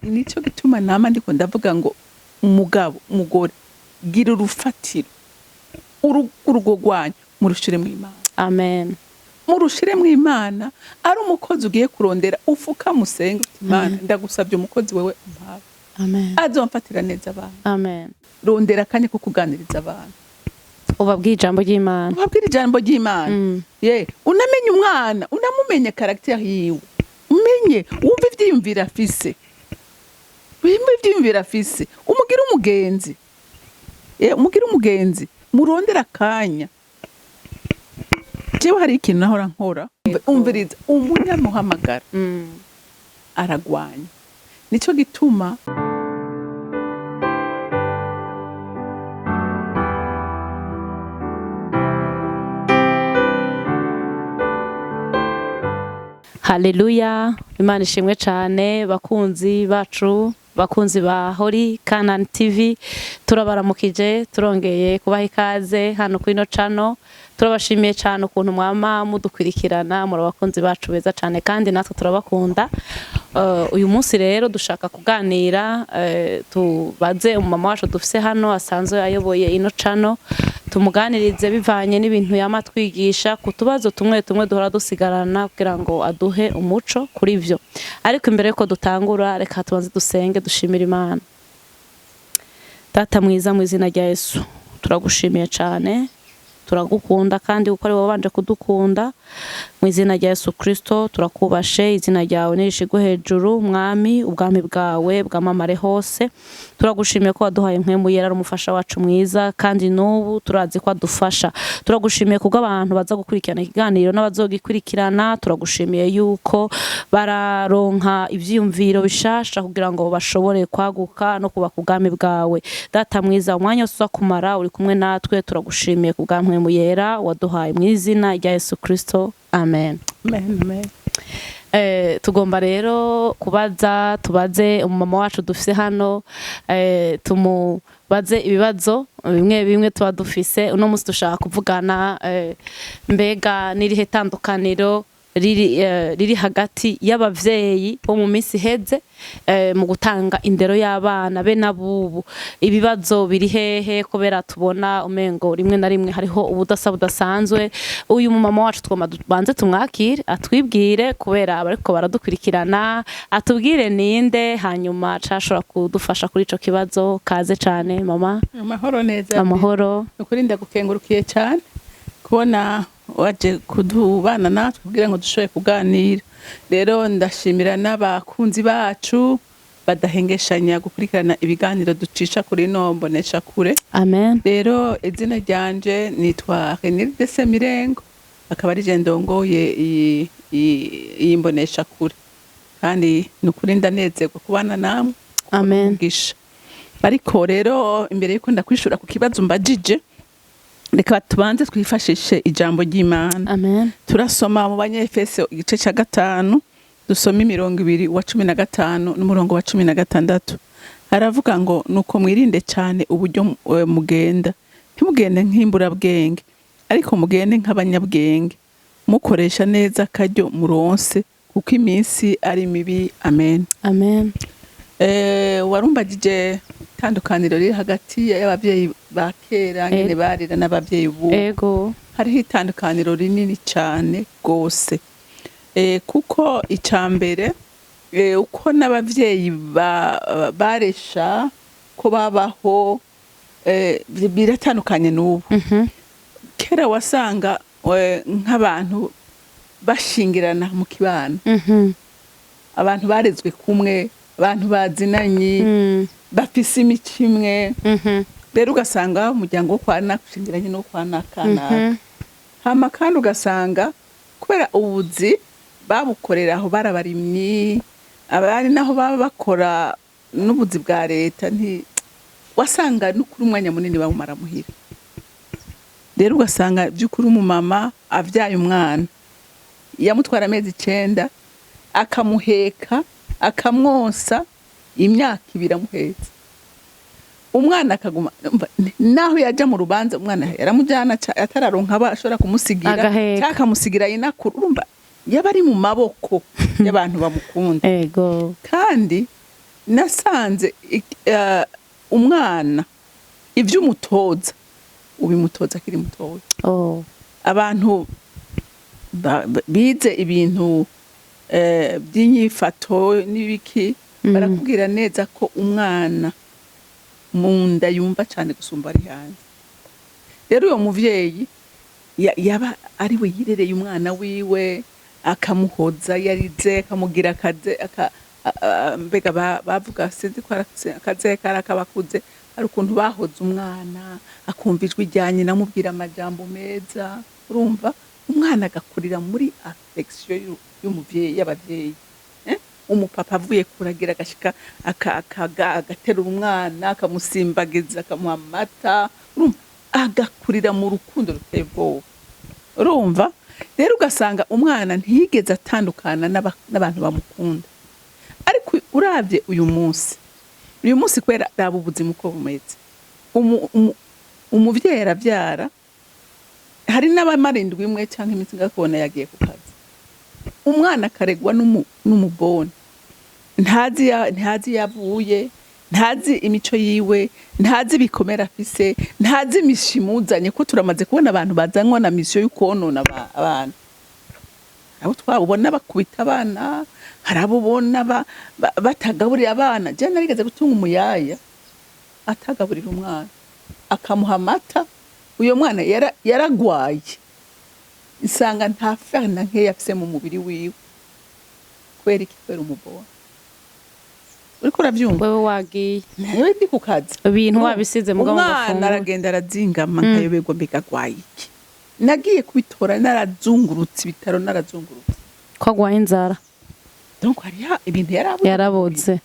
Nico gituma nama ndiko ndavuga ngo umugabo, umugore, gira urufatiro, urugo rwanyu murushire mu Imana. Amen. Murushire mu Imana. Ari umukozi ugiye kurondera, ufuka musenge uti: "Imana, ndagusabye umukozi wewe umpaye Amen. azomfatira neza abantu." Amen. Rondera akanya ko kuganiriza abantu, ubabwiye ijambo ry'Imana. Ubabwire ijambo ry'Imana. Ye, unamenye umwana, unamumenye caractère yiwe, umenye, wumve ivyiyumviro afise, wumve ivyiyumviro afise, umugire umugenzi. Ye, umugire umugenzi, murondere akanya. Jewe hari ikintu nahora nkora. Umviriza, umunyamuhamagara aragwanya. Nico gituma Haleluya, Imana ishimwe cyane. Bakunzi bacu, bakunzi ba Holy Canaan TV, turabaramukije, turongeye kubaha ikaze hano kuri ino channel. Turabashimiye cyane ukuntu mwama mudukurikirana, muri abakunzi bacu beza cyane kandi natwe turabakunda. Uyu munsi rero dushaka kuganira, tubaze umumama wacu dufise hano asanzwe ayoboye ino channel, tumuganirize bivanye n'ibintu yama twigisha ku tubazo tumwe tumwe duhora dusigarana, kugira ngo aduhe umuco kuri vyo. Ariko imbere yuko dutangura, reka tubanze dusenge, dushimire Imana. Data mwiza, mu izina rya Yesu, turagushimiye cyane, turagukunda kandi kuko ari wowe wabanje kudukunda. Mu izina rya Yesu Kristo turakubashe, izina ryawe nirishigwe hejuru. Mwami, ubwami bwawe bwamamare hose. Turagushimiye ko waduhaye Mpwemu Yera, ari umufasha wacu mwiza, kandi n'ubu turazi ko adufasha. Turagushimiye kubwo abantu baza gukurikirana ikiganiro n'abazogikurikirana. Turagushimiye yuko bararonka ivyiyumviro bishasha kugira ngo bashobore kwaguka no kubaka ubwami bwawe. Data mwiza, umwanya wose uza kumara uri kumwe natwe. Turagushimiye ku bwa Mpwemu Yera waduhaye, mu izina rya Yesu Kristo, amen. Amen, amen. Tugomba rero kubaza, tubaze umumama wacu dufise hano, tumubaze ibibazo bimwe bimwe tuba dufise. Uno munsi dushaka kuvugana, mbega n'irihe tandukaniro riri hagati y'abavyeyi bo mu minsi iheze mu gutanga indero y'abana be n'abubu? Ibibazo biri hehe? Kubera tubona umengo rimwe na rimwe hariho ubudasa budasanzwe. Uyu mumama wacu tugomba tubanze tumwakire, atwibwire, kubera abariko baradukurikirana, atubwire ninde, hanyuma cashobora kudufasha kuri ico kibazo. Kaze cane, mama. Amahoro neza. Amahoro. Nukuri ndagukengurukiye cyane kubona waje kudubana natwe kugira ngo dushobore kuganira. Rero ndashimira n'abakunzi bacu badahengeshanya gukurikirana ibiganiro ducisha kuri no mbonesha kure. Amen. Rero izina ryanje nitwa Renilde Semirengo, akaba ari je ndongoye iyi mbonesha kure, kandi nukuri ndanezerwa kubana namwe. Amen. Umugisha. Ariko rero imbere yuko ndakwishura ku kibazo mbajije, reka tubanze twifashishe ijambo ry'Imana. Amen. Turasoma mu Banyefeso igice cya 5, dusoma imirongo ibiri wa 15 n'umurongo wa 16. Haravuga ngo: "Nuko mwirinde cyane uburyo mugenda, ntimugende nk'imburabwenge, ariko mugende nk'abanyabwenge, mukoresha neza akaryo muronse, kuko iminsi ari mibi." Amen. Amen. Warumbagije itandukaniro riri hagati y'abavyeyi ba kera ngene barera n'abavyeyi ubu. Hariho itandukaniro rinini cyane rwose, kuko icya mbere, uko n'abavyeyi baresha ko babaho, biratandukanye n'ubu. Kera wasanga nk'abantu bashingirana mu kibano, abantu barezwe kumwe, abantu bazinanye, bafise imico imwe. Rero ugasanga umuryango wo kwa naka ushingiranye no kwa naka naka. Hama kandi ugasanga kubera ubuzi babukorera aho, barabarimyi, abari naho baba bakora n'ubuzi bwa leta, nti wasanga n'ukuri umwanya munini bawumara muhira. Rero ugasanga by'ukuri umumama avyaye umwana yamutwara amezi 9, akamuheka, akamwonsa imyaka 2 amuhetse umwana, akaguma umva, naho yajya mu rubanza umwana yaramujyana, atararonka aba ashobora kumusigira Agaheka. cyangwa akamusigira yinakuru. Urumva yaba ari mu maboko y'abantu bamukunda. Kandi Nasanze umwana ibyo umutoza ubimutoza akiri mutoya. Abantu bize ibintu by'inyifato n'ibiki barakubwira neza ko umwana mu nda yumva cyane gusumba ari hanze. Rero uyo muvyeyi yaba ari we yirereye umwana wiwe, akamuhoza yarize, akamugira akaze mbega bavuga, sinzi ko akaze kari akabakuze, hari ukuntu bahoza umwana akumva ijwi rya nyina amubwira amajambo meza. Urumva, umwana agakurira muri affection y'umuvyeyi, y'abavyeyi. Umupapa avuye kuragira agashika agaterura umwana, akamusimbagiza, akamuha amata, urumva agakurira mu rukundo ruteye ubwoba. Urumva rero ugasanga umwana ntiyigeze atandukana n'abantu bamukunda. Ariko uravye uyu munsi, kubera raba ubuzima uko bumeze, umuvyeyi aravyara, hari n'abamara indwi imwe canke iminsi ngakubona yagiye ku kazi, umwana akaregwa n'umuboni, ntazi yavuye, ntazi imico yiwe, ntazi ibikomere afise, ntazi imisho imuzanye, ko turamaze kubona abantu bazanwa na mission yo konona abana. Abo twabona bakubita abana, hari abo ubona batagaburira abana. Je narigeze gutunga umuyaya atagaburira umwana, akamuha amata. Uyo mwana yaragwaye, nsanga nta fer na nkeya afise mu mubiri wiwe. Kubera iki? Kubera umubona. Uriko uravyumva? Wewe wagiye. Nawe ndi ku kazi. Ibintu wabisize mugabo ngo Umwana afungure. aragenda arazingama, nkayoberwa mbega agwaye iki. Nagiye kubitora narazungurutse ibitaro, narazungurutse. Ko agwaye inzara. Donc hariho ibintu yarabuze. Yarabuze.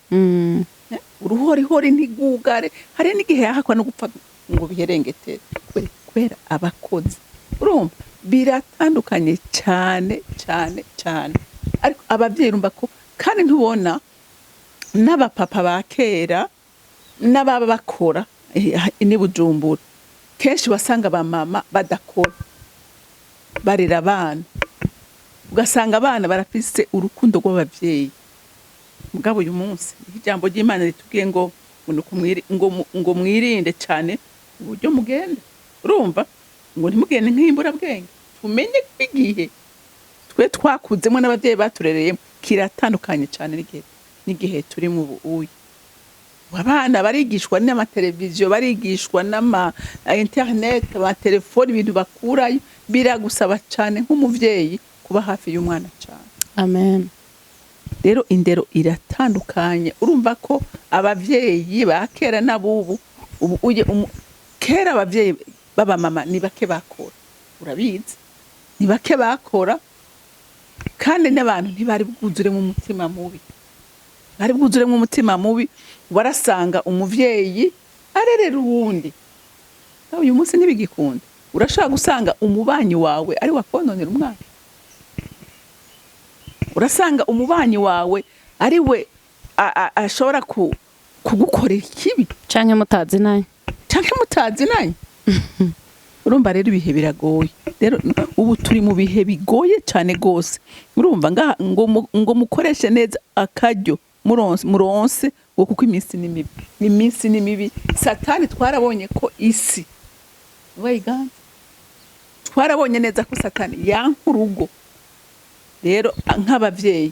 Uruhorihori ntigugare, hari n'igihe yahakwa no gupfa ngo biherengetere kubera abakozi. Urumva biratandukanye cyane cyane cyane. Ariko ababyeyi, urumva ko kandi ntubona n'abapapa ba kera n'ababa bakora ni Bujumbura, kenshi wasanga abamama badakora barera abana, ugasanga abana barafise urukundo rw'abavyeyi. Mugabo uyu munsi ijambo ry'Imana ritubwiye ngo ngo mwirinde cyane uburyo mugenda. Urumva ngo ntimugende nk'imburabwenge. Tumenye ko igihe twe twakuzemo n'ababyeyi baturereyemo kiratandukanye cyane n'igihe turi mu ubu. Abana barigishwa n'amateleviziyo, barigishwa n'ama internet, amatelefoni, ibintu bakurayo. Biragusaba cyane nk'umuvyeyi kuba hafi y'umwana cyane. Amen. Rero indero iratandukanye. Urumva ko abavyeyi ba kera n'abubu, ubu kera abavyeyi b'abamama ni bake bakora, urabizi, ni bake bakora, kandi n'abantu ntibari bwuzuremo umutima mubi, bari bwuzuremo umutima mubi. Warasanga umuvyeyi arerera uwundi. Nawe uyu munsi ntibigikunda. Urashobora gusanga umubanyi wawe ari wakononera umwana, urasanga umubanyi wawe ari we ashobora kugukorera ikibi. Canke mutazi nayo. Canke mutazinanye. Urumva rero ibihe biragoye. Rero ubu turi mu bihe bigoye cyane gose. Urumva ngaha ngo mukoreshe neza akaryo muronse ngo kuko iminsi ni mibi, iminsi ni mibi. Satani, twarabonye ko isi wayiganza, twarabonye neza ko Satani yanka urugo. Rero nk'abavyeyi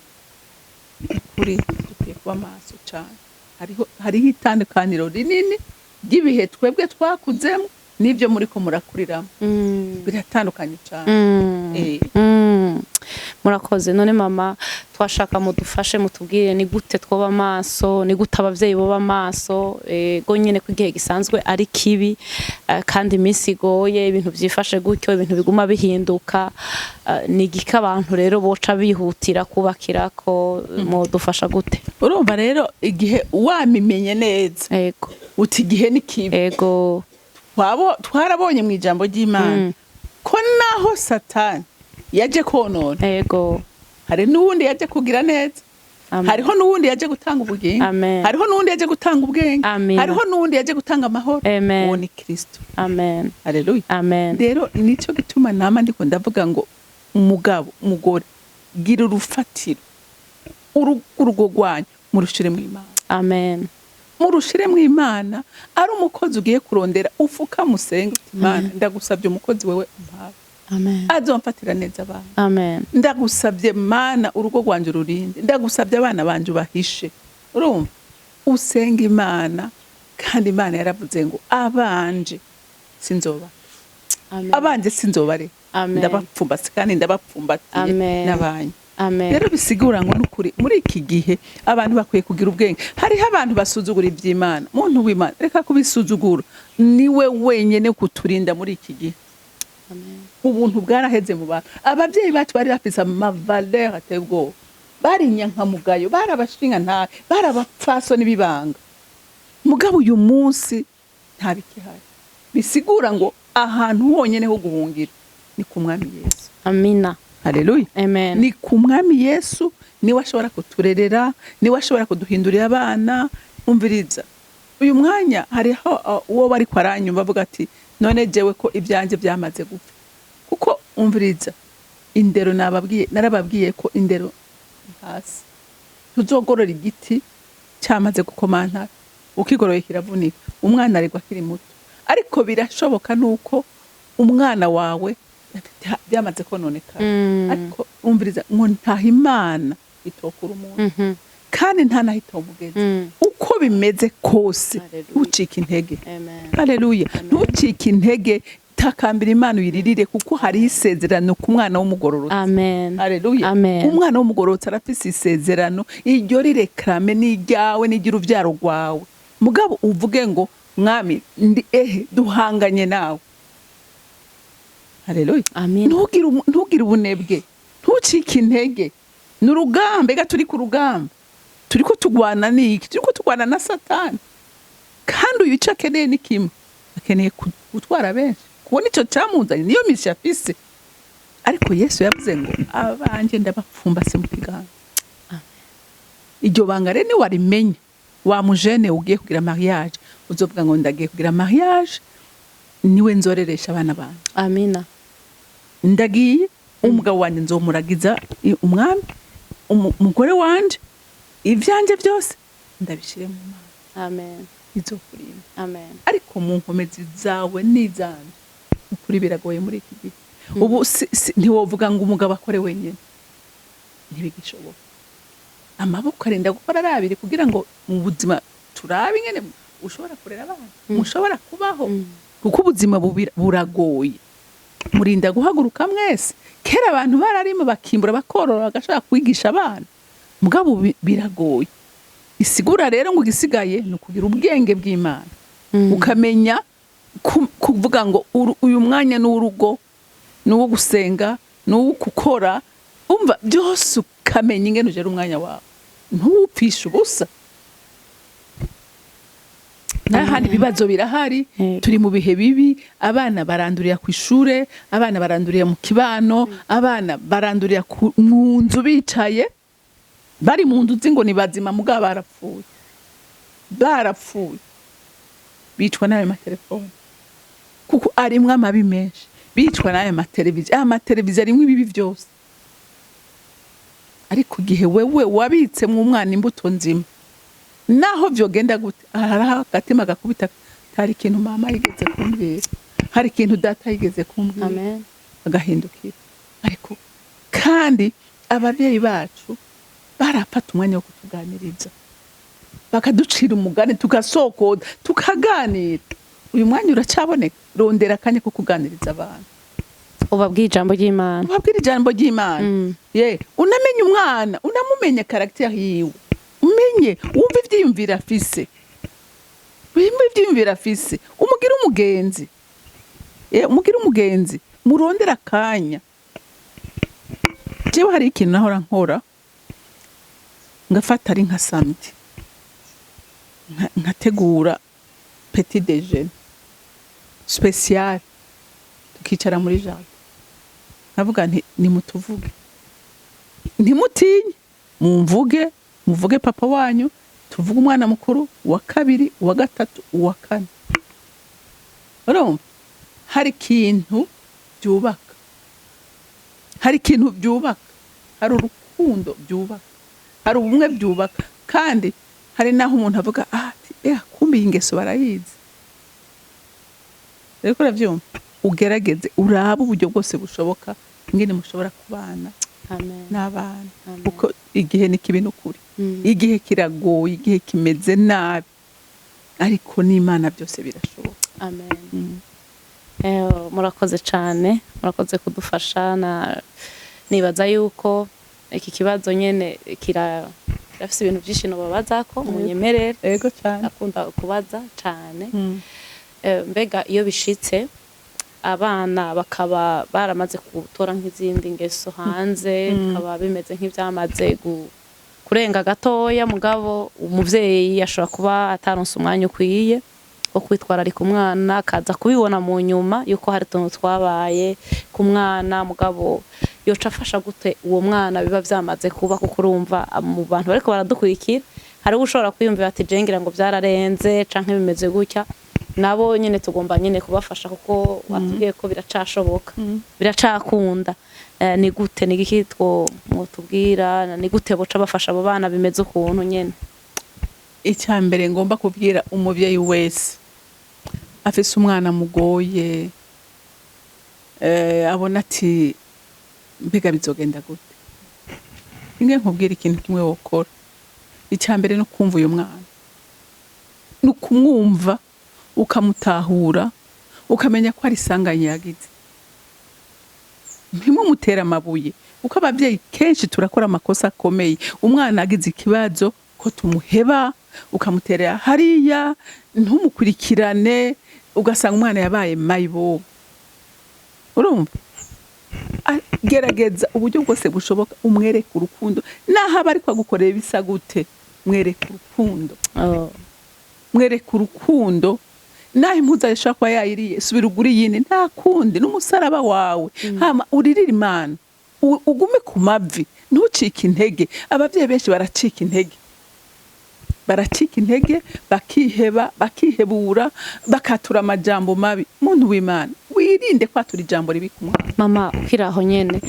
kuri dukwiye kuba maso cyane. Hariho itandukaniro rinini ry'ibihe twebwe twakuzemo n'ibyo muriko murakuriramo. Biratandukanye cyane. Murakoze. None mama, twashaka mudufashe mutubwire ni gute twoba amaso, ni gute abavyeyi boba amaso, ego nyene ko igihe gisanzwe ari kibi, kandi iminsi igoye, ibintu vyifashe gutyo, ibintu biguma bihinduka, ni igiki abantu rero boca bihutira kubakirako? Mudufasha gute? Urumva rero igihe wamimenye neza uti igihe ni kibi, twarabonye mu ijambo ry'Imana ko naho Satani yaje konona, hari n'uwundi yaje kugira neza. Amen. Hariho n'uwundi yaje gutanga ubugingo. Amen. Hariho n'uwundi yaje gutanga ubwenge. Amen. Hariho n'uwundi yaje gutanga amahoro. Amen. Uwo ni Kristo. Amen. Haleluya. Amen. Rero nicyo gituma nama ndiko ndavuga ngo umugabo, umugore, gira urufatiro, urugo rwanyu murushire mu Imana. Amen. Murushiremo Imana. Ari umukozi ugiye kurondera, ufuka musenge uti: "Imana, ndagusabye umukozi wewe umpaye Amen. azomfatira neza abana. Amen. Ndagusabye Mana, urugo rwanje ururinde. Ndagusabye abana banje ubahishe." Urumva, usenga Imana, kandi Imana yaravuze ngo: "Abanje sinzoba Amen. abanje sinzobare, Amen. ndabapfumbase kandi ndabapfumbatiye Amen. n'abanyu." Amen. Rero bisigura ngo nukuri muri iki gihe abantu bakwiye kugira ubwenge. Hariho abantu basuzugura iby'Imana. Muntu w'Imana, reka kubisuzugura. Niwe wenyene kuturinda muri iki gihe. Amen. Ubuntu bwaraheze mu bantu. Ababyeyi bacu bari bafise ama valeurs ateye ubwoba, bari inyankamugayo, bari abashinga nta bari abapfasoni b'ibanga. Mugabo uyu munsi nta bikihari. Bisigura ngo ahantu honyene ho guhungira ni ku Mwami Yesu. Amina. Haleluya. Amen. Ni ku Mwami Yesu, niwe ashobora kuturerera, niwe ashobora kuduhindurira abana. Umviriza, uyu mwanya hariho uwo bariko aranyumva avuga ati: "None jewe ko ibyanjye byamaze gupfa?" Kuko umviriza, indero nababwiye, narababwiye ko indero ni hasi. Tuzogorora igiti cyamaze gukomantara, ukigoroye kiravunika. Umwana aregwa akiri muto, ariko birashoboka nuko umwana wawe byamaze kononekara. Ariko umviriza ngo ntaho Imana itokura umuntu, kandi nta naho itomugeza. Uko bimeze kose, Hallelujah. ntucike intege. Amen. Haleluya. Ntucike intege, takambira Imana, uyiririre, kuko hariho isezerano ku mwana w'umugororotsi. Amen. Haleluya. Amen. Umwana w'umugororotsi arafise isezerano. Iryo rirekarame n'iryawe n'iry'uruvyaro rwawe. Mugabo uvuge ngo: "Mwami, ndi ehe, duhanganye nawe." Haleluya. Amen. Ntugire ubunebwe, ntucike intege. Ni urugamba ega, turi ku rugamba. Turiko tugwana n'iki? Turiko tugwana na Satani. Kandi uyu ico akeneye ni kimwe: akeneye gutwara benshi, kubona ico camuzanye, niyo mission afise. Ariko Yesu yavuze ngo: "Abanje ndabapfumbase mu kiganza." Iryo banga rero niwarimenya, wa mujene ugiye kugira mariage, uzovuga ngo: "Ndagiye kugira mariage, niwe nzoreresha abana banje." Amina. "Ndagiye, umugabo wanjye nzomuragiza umwami, umugore wanje, ibyanjye byose ndabishire mu Mana." Amen. Izokurinda. Amen. Ariko mu nkomezi zawe n'izanje, ukuri biragoye muri iki gihe. Ubu ntiwovuga ngo umugabo akore wenyine, ntibigishoboka. Amaboko arenda gukora ari abiri kugira ngo mu buzima turabe ingene ushobora kurera abana, mushobora kubaho, kuko ubuzima buragoye. Murinda guhaguruka mwese. Kera abantu bararima, bakimbura, bakorora, bagashobora kwigisha abana. Mugabo biragoye. Isigura rero ngo igisigaye ni ukugira ubwenge bw'Imana, ukamenya kuvuga ngo uyu mwanya ni uw'urugo, ni uwo gusenga, ni uwo gukora. Umva, byose ukamenya ingene ujera umwanya wawe, ntuwupfishe ubusa. N'ahandi ibibazo birahari. Yego. Turi mu bihe bibi. Abana barandurira ku ishure, abana barandurira mu kibano, abana barandurira mu nzu, bicaye bari mu nzu uzi ngo ni bazima, mugabo barapfuye, barapfuye, bicwa n'ayo matelefone, kuko arimwo amabi menshi. Bicwa n'ayo mateleviziyo. Aya mateleviziyo arimwo ibibi byose. Ariko igihe wewe wabitsemwo umwana imbuto nzima, naho vyogenda gute, hariho agatima gakubita: "Hari ikintu mama yigeze kumbwira, hari ikintu data yigeze kumbwira." Amen. Agahindukira. Ariko kandi ababyeyi bacu barafata umwanya wo kutuganiriza, bakaducira umugani, tugasokota, tukaganira. Uyu mwanya uracaboneka. Rondera akanya ko kuganiriza abantu. Ubabwiye ijambo ry'Imana. Ubabwira ijambo ry'Imana. Ye, unamenye umwana, unamumenye caractère yiwe, umenye, wumve ivyiyumviro afise, wumve ivyiyumviro afise, umugire umugenzi. Ye, umugire umugenzi, murondera akanya. Jewe hari ikintu nahora nkora, ngafata ari nka samedi, nkategura petit déjeuner spécial, tukicara muri jardin, nkavuga nti: "Nimutuvuge, ntimutinye, mumvuge, muvuge papa wanyu, tuvuge umwana mukuru, uwa kabiri, uwa gatatu, uwa kane." Urumva hari ikintu byubaka, hari ikintu byubaka, hari urukundo byubaka, hari ubumwe byubaka, kandi Hari naho umuntu avuga ati kumbe iyi ngeso barayizi. Rero uravyumva, ugerageze urabe uburyo bwose bushoboka ingene mushobora kubana Amen. n'abana, Amen. kuko igihe ni kibi n'ukuri. Igihe kiragoye, igihe kimeze nabi, ariko n'Imana byose birashoboka. Amen. Murakoze cyane, murakoze kudufasha. Na nibaza yuko iki kibazo nyene kirafise ibintu byinshi nobabaza ko munyemerere. Ego cyane. Akunda kubaza cyane. Mbega iyo bishitse abana bakaba baramaze gutora nk'izindi ngeso hanze, bikaba bimeze nk'ibyamaze kurenga gatoya, mugabo umuvyeyi ashobora kuba ataronse umwanya ukwiye wo kwitwararika umwana, akaza kubibona mu nyuma yuko hari utuntu twabaye ku mwana, mugabo yoca afasha gute uwo mwana biba vyamaze kuba? Kuko urumva mu bantu bariko baradukurikira hariho ushobora kwiyumvira ati je ngira ngo byararenze canke bimeze gutya. Nabo nyene tugomba nyene kubafasha, kuko watubwiye ko biracashoboka, biracakunda. Ni gute, ni igiki two mwotubwira, ni gute boca bafasha abo bana bimeze ukuntu nyene? Icya mbere ngomba kubwira umubyeyi wese afise umwana mugoye, abona ati mbega bizogenda gute, inge nkubwira ikintu kimwe wokora. Icya mbere no kumva uyu mwana, ni ukumwumva, ukamutahura, ukamenya ko ari isanganya yagize. Ntimumutere amabuye, kuko ababyeyi kenshi turakora amakosa akomeye. Umwana agize ikibazo ko tumuheba, ukamuterera hariya, ntumukurikirane, ugasanga umwana yabaye mayibobo. Urumva, gerageza uburyo bwose bushoboka umwereke urukundo, naho aba ariko agukorera ibisa gute, mwereke urukundo. Mwereke urukundo. Naho impuzu ashobora kuba yayiriye, subira ugure iyindi, nta kundi n'umusaraba wawe. Hama uririre Imana, ugume ku mavi, ntucike intege. Ababyeyi benshi baracika intege, baracika intege, bakiheba, bakihebura, bakatura amajambo mabi. Muntu w'Imana, wirinde kwatura ijambo ribi ku mwana. Mama, ukiri aho nyene,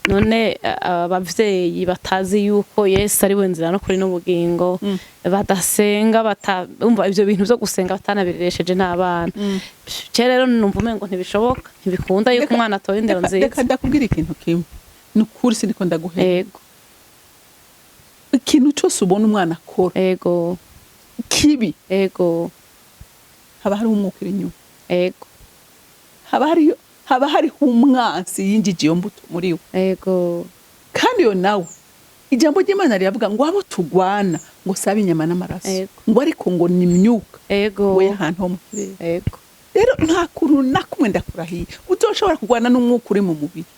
none abavyeyi batazi yuko Yesu ari we nzira no kuri n'ubugingo, badasenga, umva ivyo bintu vyo gusenga batanabiresheje n'abana, kera rero numva umengo ntibishoboka, ntibikunda yuko umwana atoye indero nziza. Reka ndakubwira ikintu kimwe, ni ukuri, siniko ndaguhera. Ikintu cyose ubona umwana akora kibi, haba hariho umwuka uri inyuma. Haba hariho umwansi yinjije iyo mbuto muri we. Kandi iyo nawe, ijambo ry'Imana riravuga ngo abo tugwana ngo sabe inyama n'amaraso, ngo ariko ngo ni imyuka ngo y'ahantu ho mu kirere. Rero nta kuntu na kumwe, ndakurahiye, uzoshobora kurwana n'umwuka uri mu mubiri.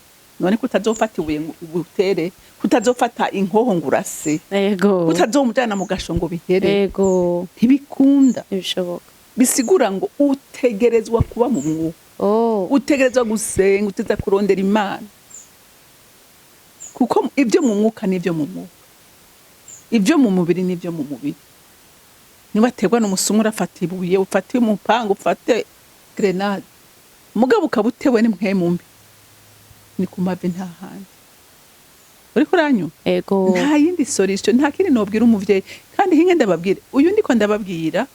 None kutazofata ibuye ngo ubutere, kutazofata inkoho ngo urase, kutazomujana mu gasho ngo bihere, ntibikunda. Ntibishoboka. Bisigura ngo utegerezwa kuba mu mwuka, utegerezwa gusenga, utegerezwa kurondera Imana, kuko ibyo mu mwuka n'ibyo mu mwuka, ibyo mu mubiri n'ibyo mu mubiri. Nibaterwa n'umusumu, urafata ibuye, ufate umupanga, ufate grenade, mugabo ukaba utewe n'impwemu mbi, ni ku mavi, nta handi. Uriko uranyumva? Ego. Nta yindi solution, nta kindi nobwira umuvyeyi. Kandi hinge ndababwire, uyu ndiko ndababwira,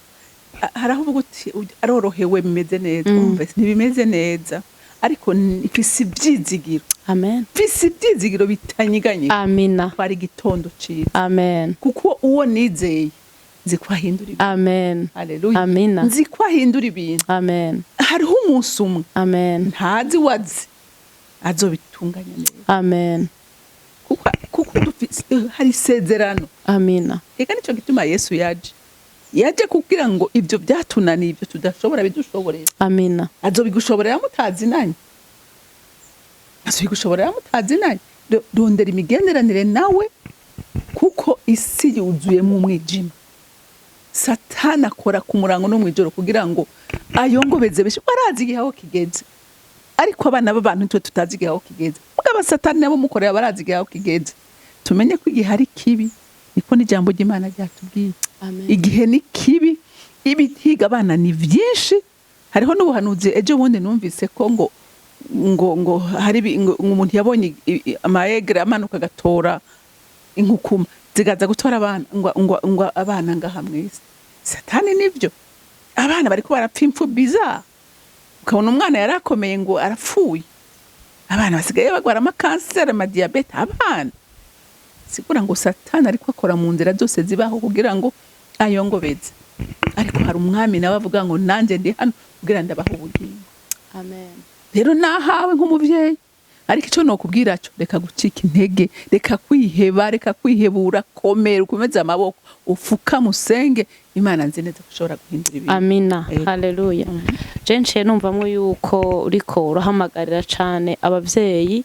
hari aho uvuga uti arorohewe, bimeze neza. Umva, ntibimeze neza, ariko mfise ivyizigiro. Amen. Mfise ivyizigiro bitanyiganyika. Amina. Twari igitondo ciza. Amen. Kuko uwo nizeye, nzi ko ahindura ibintu. Amen. Haleluya. Amina. Nzi ko ahindura ibintu. Amen. Hariho umunsi umwe, Amen. ntazi wazi, azobitunganya neza. Amen. Kuko hari isezerano. Amina. Eka nico gituma Yesu yaje kugira ngo ibyo byatunaniye, ibyo tudashobora, bidushoborera. Amina. Azobigushoborera mutazinanye, azobigushoborera mutazinanye. Rondera imigenderanire nawe, kuko isi yuzuyemo umwijima. Satani akora ku murango no mw'ijoro kugira ngo ayongobeze benshi. Barazi igihe aho kigeze, ariko abana b'abantu twe tutazi igihe aho kigeze. Mugabo Satani nabo mukorera barazi igihe aho kigeze. Tumenye ko igihe ari kibi, niko n'ijambo ry'Imana ryatubwiye. Amen. Igihe ni kibi, ibihiga abana ni byinshi. Hariho n'ubuhanuzi ejo bundi numvise ko ngo hari ngo umuntu yabonye amayegre amanuka agatora inkukuma. Zigaza gutora abana ngo abana ngaha mw'isi. Satani nivyo, abana bariko barapfa impfu biza, ukabona umwana yarakomeye ngo arapfuye. Abana basigaye bagwara amakanseri, amadiyabete, abana. Sigura ngo Satani ariko akora mu nzira zose zibaho kugira ngo ayongobeze, ariko hari umwami nawe avuga ngo: "Nanjye ndi hano kugira ndabahe ubugingo." Amen. Rero nahawe nk'umuvyeyi, ariko icyo nokubwira cyo, reka gucika intege, reka kwiheba, reka kwihebura. Komera, ukomeze amaboko, ufukame usenge Imana. Nzi neza ko ushobora guhindura ibintu. Amina. Yego. Haleluya. Je nciye numvamwo yuko uriko urahamagarira cane abavyeyi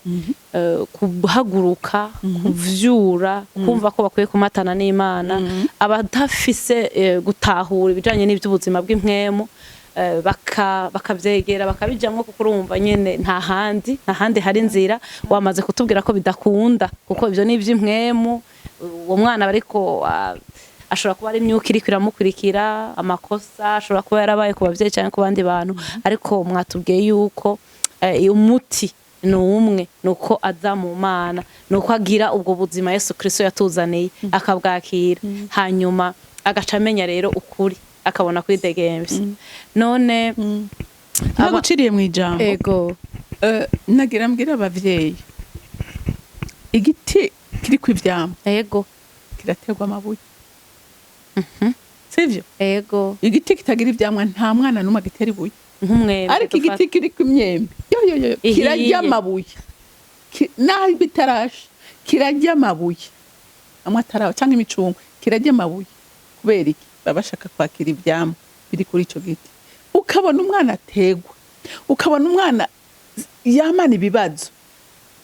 kuhaguruka, kuvyura, kumva ko bakwiye kumatana n'Imana. Abadafise gutahura ibijanye n'ivy'ubuzima bw'impwemu, bakavyegera, bakabijamwo, kuko urumva nyene nta handi hari inzira. Wamaze kutubwira ko bidakunda, kuko ivyo ni ivy'impwemu. Uwo mwana bariko ashobora kuba ari imyuka iriko iramukurikira, amakosa ashobora kuba yarabaye ku bavyeyi cyangwa ku bandi bantu, ariko mwatubwiye yuko umuti ni umwe, ni uko aza mu Mana, ni uko agira ubwo buzima Yesu Kristo yatuzaniye, akabwakira, hanyuma agaca amenya rero ukuri, akabona kwidegemvya. None Ntaguciriye mu ijambo. Ego. Nagira mbwira abavyeyi: igiti kiriko ivyamwa kiraterwa amabuye, sivyo? Ego. Igiti kitagira ivyamwa, nta mwana n'umwe agitera ibuye. Nk'umwembe Ariko dufata. igiti kiriko imyembe, yo yo yo, Ihiye. kirarya amabuye. Naho bitarasha kirarya amabuye amwe ataraba, cyangwa imicungwe, kirarya amabuye. Kubera iki? Baba bashaka kwakira ivyamwa biri kuri ico giti. Ukabona umwana ategwa, ukabona umwana yamana ibibazo,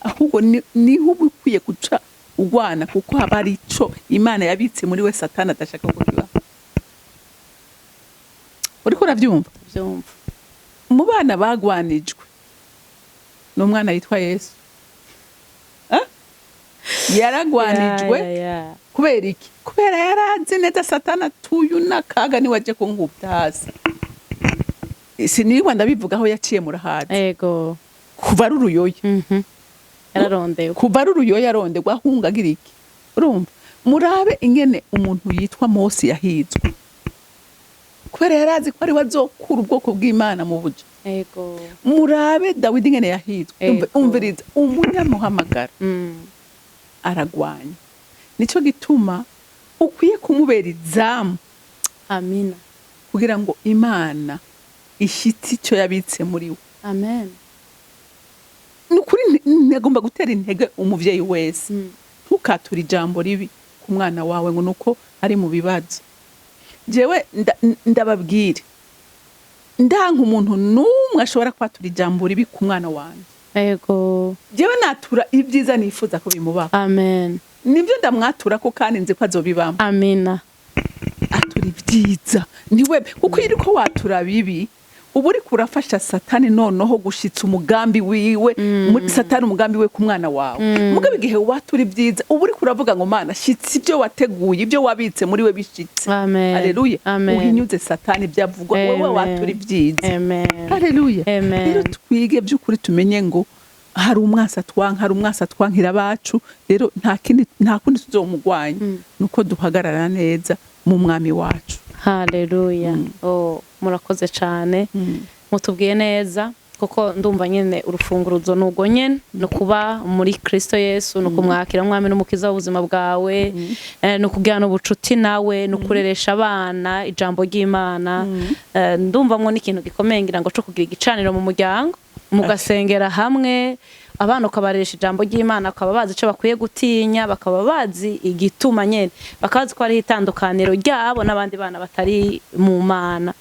ahubwo niho uba ukwiye guca ugwana, kuko haba hari ico Imana yabitse muri we Satani adashaka ko kibaho. Uriko uravyumva? Byumva. Mu bana bagwanijwe ni umwana yitwa Yesu. Eh? Yaragwanijwe. Ya, ya, ya. Kubera iki? Kubera yarazi neza Satani atuye n'akaga, niwe aje kunkubita hasi. Sinirwa ndabivuga, aho yaciye murahazi. Kuva ari uruyoya. Yararondewe. Kuva ari uruyoya, aronderwa, ahunga, agira iki. Urumva, murabe ingene umuntu yitwa Mose yahizwe, kubera yarazi ko ari we azokura ubwoko bw'Imana mu buja. Murabe Dawidi ingene yahizwe. Umviriza, umunyamuhamagara aragwanya. Nico gituma ukwiye kumubera izamu Amina. kugira ngo Imana ishyitse icyo yabitse muri we. Amen. Ni ukuri, ntagomba gutera intege umuvyeyi wese: ntukature ijambo ribi ku mwana wawe ngo nuko ari mu bibazo. Jewe ndababwire, ndanka umuntu n'umwe ashobora kwatura ijambo ribi ku mwana wanjye. Jewe natura ibyiza nifuza ko bimubaho. Amen. Nibyo ndamwatura ko, kandi nzi ko azobibamo. Amina. Atura ibyiza niwe, kuko iyo uriko watura bibi, uba uriko urafasha Satani noneho gushitsa umugambi wiwe muri Satani, umugambi we ku mwana wawe. Mugabo igihe watura ibyiza, uba uriko uravuga ngo: "Mana, shitsa ibyo wateguye, ibyo wabitse muri we bishitse." Amen. Haleluya. Amen. Uhinyuze Satani ibyo avugwa wewe. Amen. Watura ibyiza. Amen. Haleluya. Amen. Rero twige by'ukuri, tumenye ngo hari umwasi atwanka, hari umwasi atwankira abacu. Rero nta kindi, nta kundi tuzomugwanya, nuko duhagarara neza mu mwami wacu. Haleluya. Oh, murakoze cyane, mutubwiye neza, kuko ndumva nyine urufunguruzo ni ubwo nyene, ni ukuba muri Kristo Yesu, ni ukumwakira umwami n'umukiza w'ubuzima bwawe, ni ukugirana ubucuti nawe, ni ukureresha abana ijambo ry'Imana. Ndumvamwo n'ikintu gikomeye, ngira ngo co kugira igicaniro mu muryango, mugasengera hamwe, abana ukabaresha ijambo ry'Imana, bakaba bazi ico bakwiye gutinya, bakaba bazi igituma nyene, bakaba bazi ko hariho itandukaniro ryabo n'abandi bana batari mu Mana.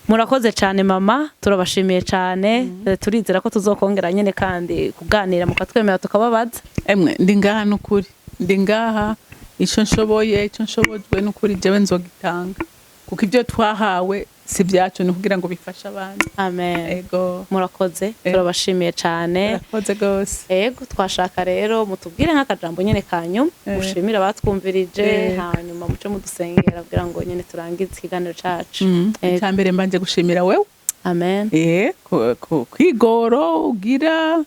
Murakoze cyane mama, turabashimiye cyane. Turizera ko tuzokongera nyene kandi kuganira, mukatwemera tukababaza. Emwe, ndi ngaha n'ukuri, ndi ngaha. Ico nshoboye, ico nshobojwe n'ukuri, jewe nzogitanga, kuko ibyo twahawe si ibyacu, ni ukugira ngo bifashe abandi. Amen. Ego. Murakoze, turabashimiye cyane. Murakoze gose. Ego, twashaka rero mutubwire nk'akajambo nyene kanyu mushimire abatwumvirije, hanyuma muce mudusengera kugira ngo nyene turangize ikiganiro cacu. Ego. Icya mbere, mbanje gushimira wewe. Amen. Kwigoro ugira.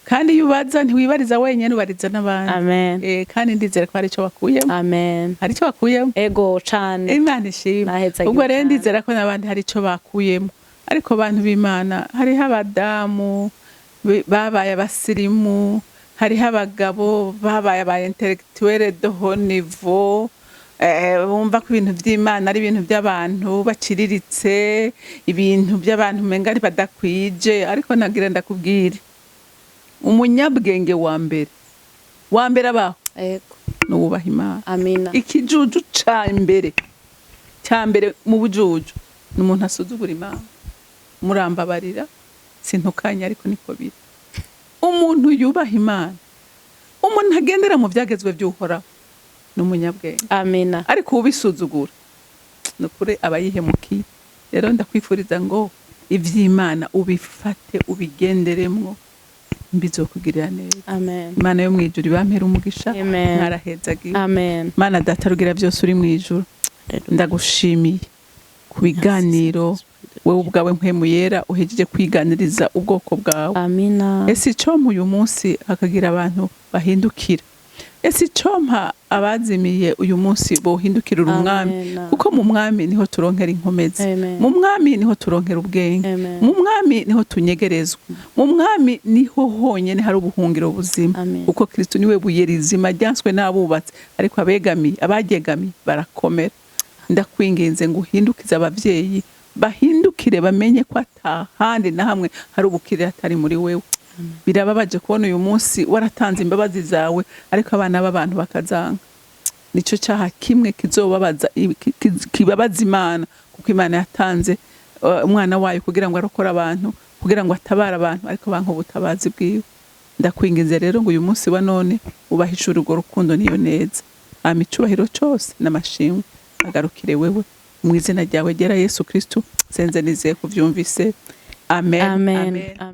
Kandi iyo ubaza ntiwibariza wenyine, ubariza n'abandi. Amen. Kandi ndizera ko hari icyo bakuyemo. Amen. Hari icyo bakuyemo. Ego cane. Imana ishimwe. Nahezagiwe Ubwo rero cane. ndizera ko n'abandi hari icyo bakuyemo. Ariko bantu b'Imana, hariho abadamu babaye abasirimu, hariho abagabo babaye aba intellectuel de haut niveau, bumva ko ibintu by'Imana ari ibintu by'abantu baciriritse, ibintu by'abantu umenga ari badakwije. Ariko nagira ndakubwire, umunyabwenge wa mbere wa mbere abaho nuwubaha Imana. Amina. Ikijuju ca mbere cya mbere mu bujuju ni umuntu asuzugura Imana. Murambabarira, sintukanye, ariko niko biri. Umuntu yubaha Imana, umuntu agendera mu byagezwe by'Uhoraho, ni umunyabwenge. Amina. Ariko ubisuzugura, ni ukuri aba yihemukiye. Rero ndakwifuriza ngo iby'Imana ubifate, ubigenderemwo, mbizokugirira neza. Amen. Imana yo mu ijuru ibampere umugisha. Amen. Mwarahezagiwe. Amen. Mana Data rugira byose uri mu ijuru, ndagushimiye ku biganiro wowe ubwawe Mpwemu Yera uhejeje kwiganiriza ubwoko bwawe. Amina. Ese icompa uyu munsi hakagira abantu bahindukira? Ese icompa abazimiye uyu munsi bohindukira Umwami? Amen. Kuko mu Mwami niho turonkera inkomezi. Amen. Mu Mwami niho turonkera ubwenge. Amen. Mu Mwami niho tunyegerezwa. Mu Mwami niho honyine hari ubuhungiro buzima. Amen. Kuko Kristo niwe buye rizima ryanswe n'abubatsi, ariko abegamiye, abaryegamiye barakomera. Ndakwinginze ngo uhindukize abavyeyi, bahindukire, bamenye ko atahandi na hamwe hari ubukiriro atari muri wewe. Birababaje kubona uyu munsi waratanze imbabazi zawe, ariko abana b'abantu bakazanga. Nico cyaha kimwe kizobabaza, kibabaza Imana, kuko Imana yatanze umwana wayo kugira ngo arokore abantu, kugira ngo atabare abantu, ariko banka ubutabazi bwiwe. Ndakwinginze rero ngo uyu munsi wa none ubahishure urwo rukundo niyo neza. Ama icubahiro cyose n'amashimwe agarukire wewe, mu izina ryawe ryera Yesu Kristo senze nizeye kuvyumvise. Amen. Amen. Amen.